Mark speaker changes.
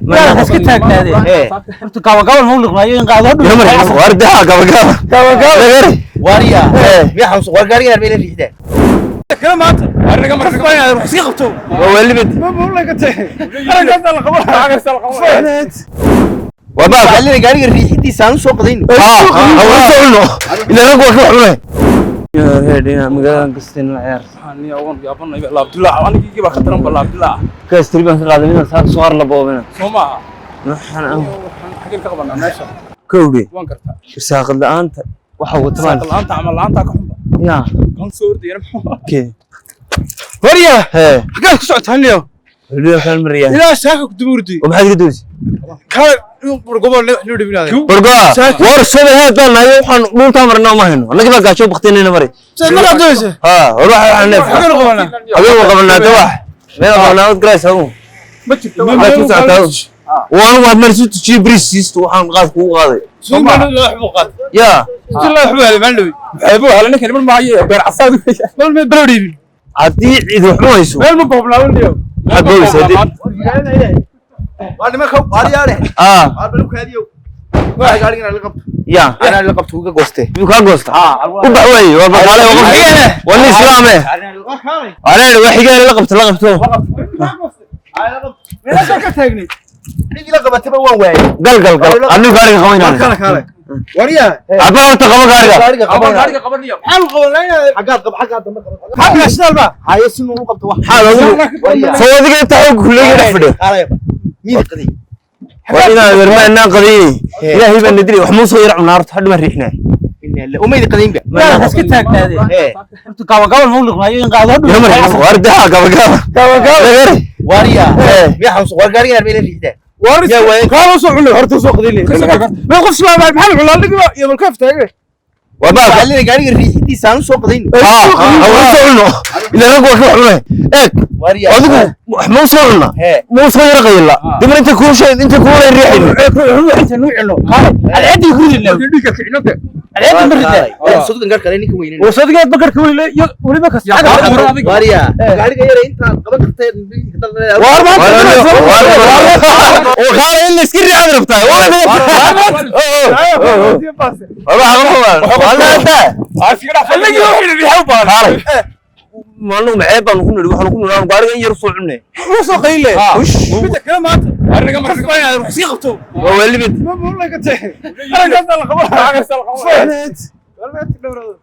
Speaker 1: Yaa iska taagnaadeen. Horta gabagabal ma u liqmaayo in qaado hadhow.
Speaker 2: Wardaa gabagaba. Gabagaba.
Speaker 3: Waaryaa, miyaa xanuunsan? Waar gaarigan arbay la riixdaa.
Speaker 4: Kala maanta kasbaa inaad wax iska qabto.
Speaker 2: Waa waalibid.
Speaker 4: Ma la ka tahay araggaas la qabo.
Speaker 2: Waa baab.
Speaker 3: Waxaa gaariga riixidiisa aan u soo qadayno.
Speaker 2: Ha, ha soo cuno. Ila rag waa ka cunay.
Speaker 1: Reedhina magaaladan kastin la ciyaar.
Speaker 4: Laabdilaac anigii baa ka daran ba laabdilaac.
Speaker 1: Kaastiri baan ka qaaday midaan saar soo har la boobina.
Speaker 4: Soo maaha?
Speaker 1: Waxaan aan
Speaker 4: waxaan xageen ka qabanaa meesha?
Speaker 1: Kowdhe.
Speaker 4: Waan gartaa.
Speaker 1: Irsaaqad la'aanta waxa wata maan.
Speaker 4: Saaq la'aanta, camal la'aanta ka xunba.
Speaker 1: Yaa.
Speaker 4: Kan soo ordayana muxuu?
Speaker 1: Kee.
Speaker 4: Warya.
Speaker 2: Hee.
Speaker 4: Xageed ku socotaa niyo?
Speaker 1: Xuduuda kan mariyaa.
Speaker 4: Ilaa saaka ku daba orday.
Speaker 2: Oo maxaad iga doonaysaa?
Speaker 4: Kale gobol loo dhibinaaday.
Speaker 2: Bargoa. War soo haad baan nahay, waxaan dhulka marnaa ma hayno. Annaga baa gaajo baqtinayna maray.
Speaker 4: Markaad doonaysa.
Speaker 2: Ha, war waxa waxaan neef.
Speaker 4: Xageen qabanaa?
Speaker 2: Habeen waa qabanaa ta wax. Meel qabanaa wad garays hagu.
Speaker 4: Ma jirto.
Speaker 2: Maxaad ku socotaa? Waan waad mar si tujiye bris siisto waxaan qaad kugu qaaday.
Speaker 4: Suumaan la wax buu qaad.
Speaker 2: Yaa.
Speaker 4: Si la wax buu helay maalin dhow. Maxay helay ninkan mar maayo beer casaad u yeeshay. Meel meel balow dhiibin.
Speaker 2: Haddii cid wax ma hayso.
Speaker 4: Meel ma boobnaa niyo.
Speaker 2: Maxaad boobaysaa haddii?
Speaker 3: Waar nimanka, waaryaale.
Speaker 2: Ah.
Speaker 3: Waar balu kaadiyow. Waa gaarigan la qabto.
Speaker 2: Yaa.
Speaker 3: Anaa la qabto uga gooste.
Speaker 2: Miyuu kaa goosta? U bax weeye, waa baqaale, waa qof. Waa nin islaam eh. Anaa waa xigaale la qabto la qabto.
Speaker 4: Meesha ka taagnay.
Speaker 3: Ninkii la qabataba waan waayay.
Speaker 2: Gal gal gal. Anigu gaariga qabaynaa.
Speaker 4: Kale kale. Warya.
Speaker 2: Abba horta qabo gaariga.
Speaker 3: Gaariga qabanaa.
Speaker 4: Gaariga qaban niyo. Maxaa qabanaa?
Speaker 3: Xaggaad qab, xaggaad dambe qabo.
Speaker 4: Xagga shidaal ba.
Speaker 3: Haye si nuu qabto wax.
Speaker 2: Maxaa loogu soo adiga inta xoog kuleeyahay dhex fadhiyo.
Speaker 3: Kaalay. Miid qaday.
Speaker 2: Waa inaan werma inaan qadayni. Ilaahay baa nadiri wax muu soo yar cunaa horta hadhuma riixnaa.
Speaker 3: Inna lillahi. Umaydi qadayn ba.
Speaker 1: Yaa iska taagnaadeen. Horta gabagabal ma u liqmaayo in qaado hadhow.
Speaker 2: Wardaa gabagaba. Gabagaba.
Speaker 3: Waaryaa, miyaa xanuunsan? Waar gaarigan arbay la riixdaa.
Speaker 4: War kaalo soo cunay horta soo qadaynay. Ma qof islaam ah maxaa cunaa dhigiba iyo malkaaf taagay.
Speaker 2: Waa baab.
Speaker 3: Waxaa gaariga riixidiisa aan u soo qadayno.
Speaker 2: Ha, ha soo cuno. Ila rag waa ka cunay. Eeg.
Speaker 3: Waaryaa.
Speaker 2: Adigu wax muu soo cunaa. Muu soo yar qayla. Dib inta kuu shay inta kuu lay riixin.
Speaker 1: Inta nuu cino. Kaale. Alcadi gudina.
Speaker 4: Dhiigga kicino.
Speaker 1: Alcadi marida.
Speaker 3: Sodon gar kale ninka weyneen.
Speaker 1: Wasadigeed bakarka weli iyo weliba kas.
Speaker 3: Waaryaa, gaariga yare intaad qaban kartay.
Speaker 2: War ma oo kaale in la iska riixad rabtaa. War maalin maxay baan ku nidhi, waxaan ku nidhi gaariga in yar soo cunay.
Speaker 4: Soo qayle. Midda kale maanta kasbaa inaad wax iska qabto.
Speaker 2: Waa waalibid.
Speaker 4: Ma la ka tahay araggaas la qabo.